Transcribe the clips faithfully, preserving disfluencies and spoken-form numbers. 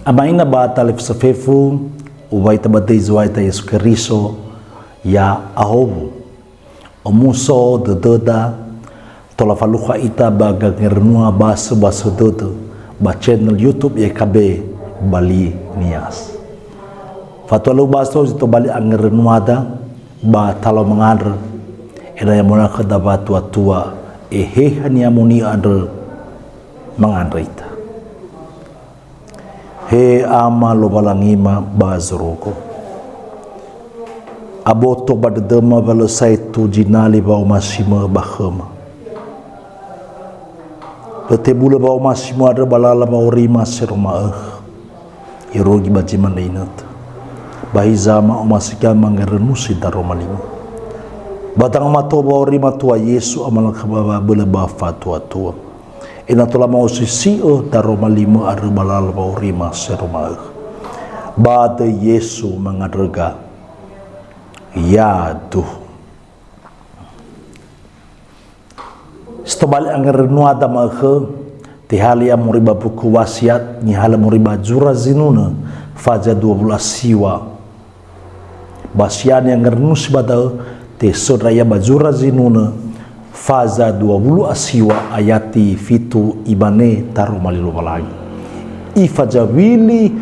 Ama'ena ba talifusö fefu, uŵa'ö ita ba döi Zo'aya ita Yesu Keriso, ya ahowu. Omuso dödöda, tola falukha ita ba gangerönua basö-basö dödö ba channel YouTube Y K B Bali Nias. Fatua lö basö zi tobali angerönuada ba talau mangandrö, ena'ö ya monakhö da watuatua Eheha Ni'amoni'ö andrö mangandrö ita. He Ama Lowalangima ba zorugo, aboto ba dödöma wa lö saetu zinali wa'omasimö ba khöma. Lö tebulö wa'omasimö andrö ba lala wa'aurima sero ma'ökhö. Irugi ba zi mane inötö. Ba hiza ma'omasi gama ngerönusi daroma limö. Ba danga mato wa'aurima tua Yesu, amalakhö ba wa'abölö ba fatuatua. Ena'ö tola ma'osisi'ö daroma limö andrö ba lala wa'aurima sero ma'ökhö. Ba döi Yesu mangandröga. Yaduhu. Si tobali angerönuada ma'ökhö, tehalö ia moroi ba buku Wasiat, nihalö moroi ba zura zinunö, faza dua wulu a siwa. Ba si'ane angerönusi ba da'ö, tesöndra ia ba zura zinunö, faza dua wulu a siwa ayati fitu, imane taroma li Lowalangi. Ifazawili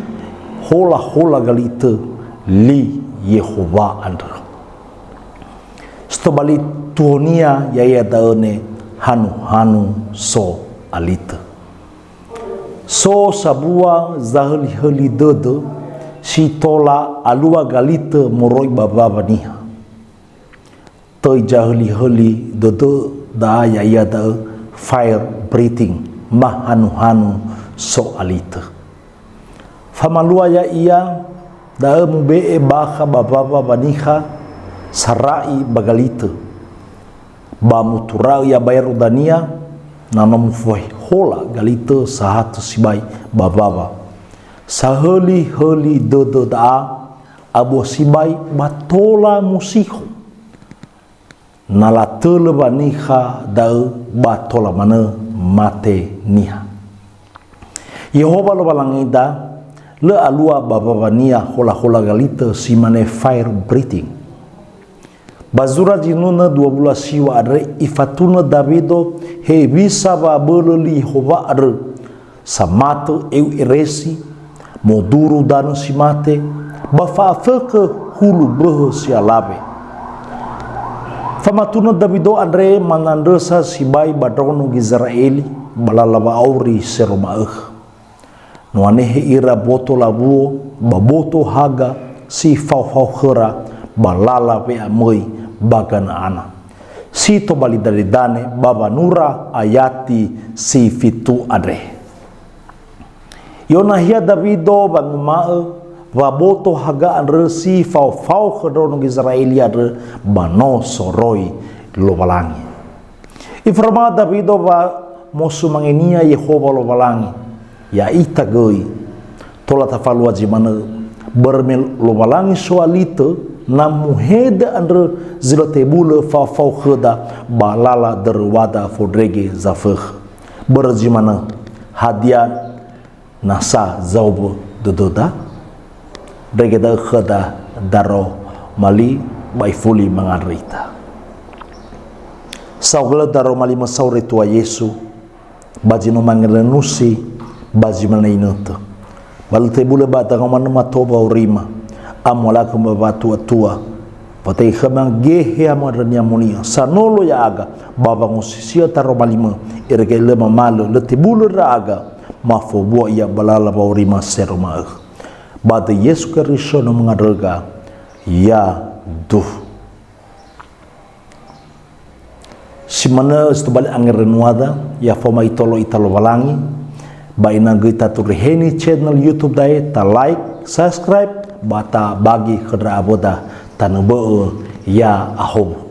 hola-hola galitö li Yehowa andrö. Si tobali tuhonia ya'ia da'ö ne hanu-hanu so alitö. So sabua zahöli-höli dödö si tola alua galitö moroi ba mbawa niha. Töi zahöli-höli dödö da'a ya'ia da'ö fire breathing, mahanu-hanu so alitö. Famalua ya'ia, da'ö mube'e bakha ba mbawa waniha sara'i ba galitö. Ba mutura'ö ia baero dania, na no mufohe hola galitö sahatö sibai ba mbawa. Sahöli-höli dödö da'a, abua sibai ba tola musiho. Na latölö waniha da'ö ba tola manö mate niha. Yehowa Lowalangida lö alua ba mbawa-Nia hola-hola galitö si mane fire breathing. Ba zura zinunö dua wulu a siwa andre ifatunö Dawido hewisa wa'abölö li Yehowa andrö, samatö eu eresi, moduru danö si mate, ba fa'afökhö hulu mböhö si alawe. Famatunö Dawido andre manandrösa sibai ba ndraono Gizera'eli ba lala wa'auri sero ma'ökhö. No anehe ira boto lawuo ba boto haga si faofao khöra ba lala we'amöi ba Gana'ana. Si tobali danedane ba wanura ayati si fitu andre. I'onahia Dawido wanguma'ö wa boto haga andrö si faofao khö ndraono Gizera'eli andrö ba no soroi Lowalangi. Iforoma Dawido wa mosumangenia Yehowa Lowalangi, ya'ita göi. Tola tafalua zi manö, börö me Lowalangi so alitö, na muhede andrö zi lö tebulö faofao khöda ba lala döröwada fondrege zafökhö. Börö zi manö, hadia nasa zaŵa'ö dödöda? Ndrege da'ö khöda daroma li ba ifuli mangandrö ita. Saohagölö daroma li mö saure tua Yesu, ba zi no mangerönusi, ba zi mane inötö. Ba lö tebulö ba danga manö mato wa'aurima, amalakhö ba watuatua, fatai khöma gehe ama ndra ni'amoni'ö, sanolo ya'aga, ba wangosisi'ö taroma li mö, irege lö mamalö, lö tebulö ndra'aga, mafowua ia ba lala wa'aurima sero ma'ökhö. Ba döi Yesu Keriso no mangandröga, yaduhu. Si manö si tobali angerönuada, ya faoma itolo ita Lowalangi, ba ina göi taturiheni channel YouTube dae, ta like, subscribe, ba ta bagi khö ndra awöda, tanö bö'ö, ya ahowu.